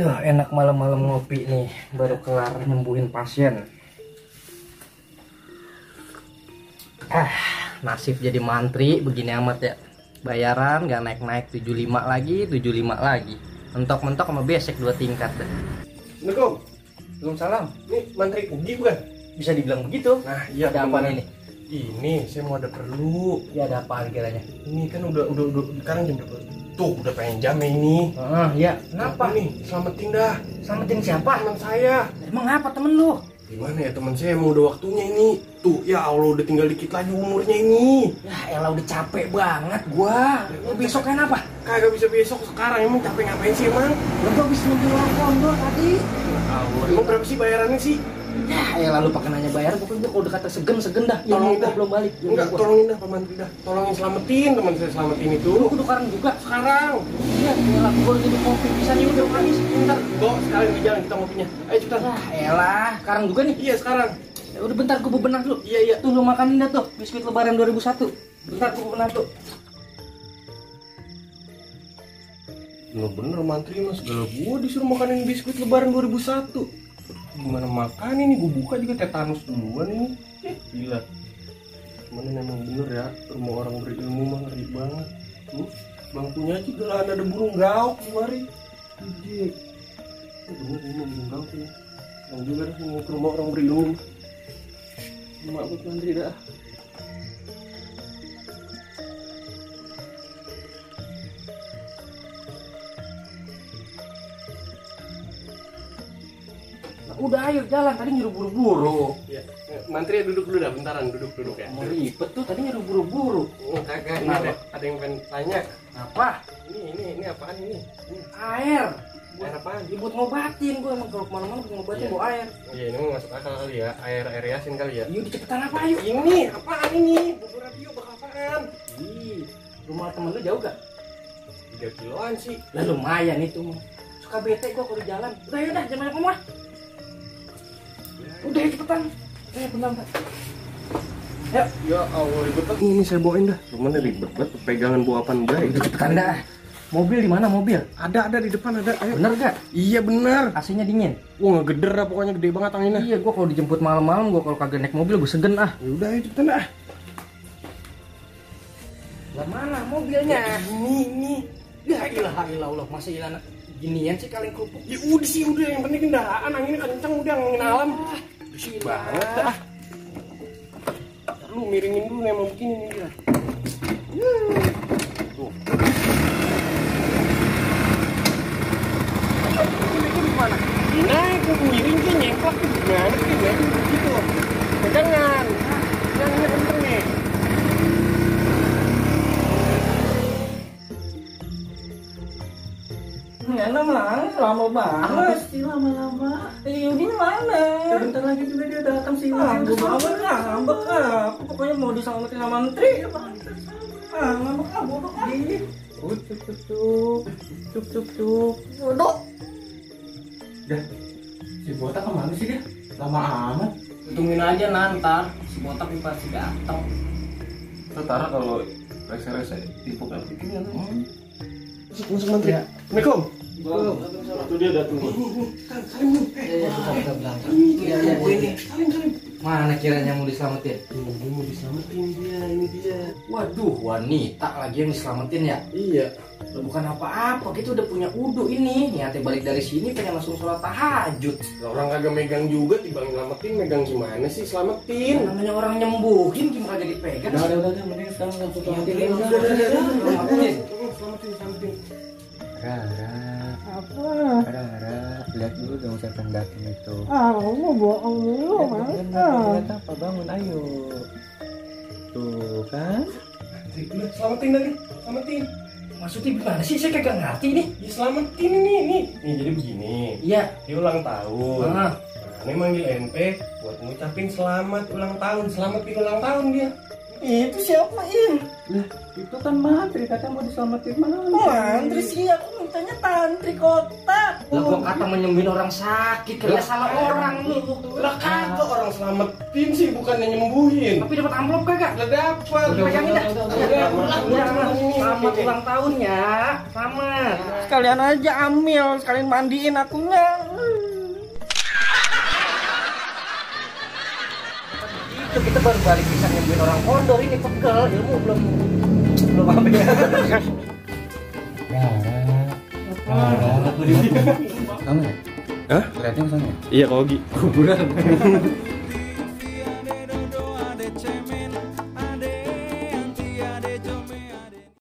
Aduh, enak malam-malam ngopi nih. Baru kelar nyembuhin pasien. Nasib jadi mantri begini amat ya. Bayaran gak naik-naik, 75 lagi, 75 lagi. Mentok-mentok sama besek 2 tingkat deh. Assalamualaikum. Waalaikumsalam. Ini mantri Ugi bukan? Bisa dibilang begitu. Nah, iya. Ada apa ini? Ini saya mau ada perlu. Ya ada apa kiranya? Ini kan udah sekarang jam berapa? Tuh, udah pengen jam ya ini. Ya. Kenapa? Nih, selamatin dah. Selamatin siapa? Teman saya. Emang apa temen lu? Gimana ya teman saya, mau udah waktunya ini. Tuh, ya Allah udah tinggal dikit lagi umurnya ini. Ya elah udah capek banget gua. Lu besok kan apa? Kagak bisa besok, sekarang emang capek ngapain sih emang? Lu gua habis nunggu pondok tadi. Allah, emang berapa sih bayarannya sih? Ya lalu pakai nanya bayar, pokoknya kalau udah kata segen dah. Tolongin Gua dah. belum balik. Enggak, tolongin dah Pak Mantri dah. Tolongin selamatin teman saya, selamatin itu. Lu kudu sekarang juga. Sekarang. Iya, elah gua udah jadi kopi bisa nih udah habis. Bentar, Bo, sekarang di jalan kita ngopinya. Ayo cepetan. Elah, sekarang juga nih. Iya, sekarang. Ya udah bentar gua bebenah dulu. Iya. Tuh lu makanin dah tuh biskuit lebaran 2001. Bentar gua bebenah tuh. Bener-bener Mantri mas, segala gua disuruh makanin biskuit lebaran 2001. Gimana makan ini, gua buka juga tetanus duluan ini. Gila. Cuman ini emang bener ya, rumah orang berilmu mah ngeri banget. Tuh, bangkunya aja gak ada burung gauk kemari. Ijik. Bener ini burung gauk ya. Yang juga dah mau ke rumah orang berilmu. Mak buat Mantri dah. Udah ayo jalan, tadi nyuruh buru-buru. Ya, Mantri duduk dulu dah, bentaran duduk ya. Mau ribet tuh, tadi nyuruh buru-buru. Kagak, ini ada yang pengen tanya. Apa? Ini apaan ini? Air. Air apaan? Ya buat ngobatin, gua emang kalau kemana-mana gua ngobatin bawa air. Iya, ini mau masuk akal kali ya, air yasin kali ya. Yuk cepetan apa ayo. Ini apaan ini? Bubur radio bakal apaan? Ih, rumah temen lu jauh gak? 3 kiloan sih. Lah lumayan itu mah. Suka bete gua kalau di jalan. Udah yaudah, jangan banyak ngomong lah. Udah ya cepetan. Bentar. Yuk. Ya Allah, ribet banget. Ini saya bawain dah. Cuman ribet banget, pegangan bawa apaan baik. Udah cepetan dah. Mobil di mana mobil? Ada di depan ada. Ayo. Bener gak? Iya bener. AC-nya dingin. Wah ngegeder dah, pokoknya gede banget anginnya. Iya, gua kalau dijemput malam-malam, gua kalau kagak naik mobil gua segen ah. Ya udah, ayo cepetan dah. Lah mana mobilnya? Ini. Ya ilah, masa ilah ginian sih kaleng kerupuk. Ya udah sih, udah yang penting kendaraan anginnya kencang, udah angin alam. Berisik banget dah. Lu miringin dulu emang begini nih dia. Tuh. Itu gimana? Nah, itu miring tuh nyemplak tuh gimana sih? Nah, itu begitu. Pegangan. Pegangannya kenceng nih. Enak mana? Lama banget. Sih lama-lama. Yudi mana? Bentar lagi juga dia datang sih. Gue banget ngambek ah. Pokoknya mau diselamatin sama menteri. Ngambek ah, bodoh ah. Cuk. Bodoh. Dah, si botak kemana sih dia? Lama amat. Tungguin aja nantar. Si botak pasti datang. Setara kalau rese-rese tipu kan bikinnya. Masuk Mantri. Assalamualaikum. Itu dia datang. Kan salim lu. Ini. Salim. Mana kiranya mau diselamatin? Ini mau diselamatin dia, ini dia. Waduh, wanita lagi yang diselamatin ya? Iya. Loh, bukan apa-apa, kita udah punya wudu ini. Niatnya balik dari sini pengen langsung sholat tahajud. Orang kagak megang juga, tiba nyelamatin, megang gimana sih selamatin? Namanya orang nyembuhin gimana kagak dipegang? Udah, mending sekarang langsung selamatin. Selamatin. Rara, lihat dulu dong siapa yang datang itu. Mau bohong dulu, Lihat apa, bangun ayo. Tuh kan? Selamatin lagi, selamatin. Maksudnya gimana sih? Saya kagak ngerti nih. Ya selamatin nih. Nih jadi begini. Iya. Dia ulang tahun. Nah, ini manggil ente buat ngucapin selamat ulang tahun. Selamatin ulang tahun dia. Itu siapa Im? Lah, itu kan mantri katanya mau diselamatin mana? Mantri sih, aku mintanya tantri kotak. Lah gua kata menyembuhin orang sakit, kayaknya salah orang lu. Lah kagak, orang selamatin sih bukannya nyembuhin. Tapi dapat amplop kagak? Lah dapat. Pegangin dah. Selamat Ini. ulang tahun ya. Selamat. Sekalian aja amil, sekalian mandiin akunya. Itu kita baru balik bisa nyembuhin orang kondor, ini pegel, ilmu belum apa ya. Kamu ya? Hah? Lihatnya ke sana ya? Iya, Kogi. Kuburan.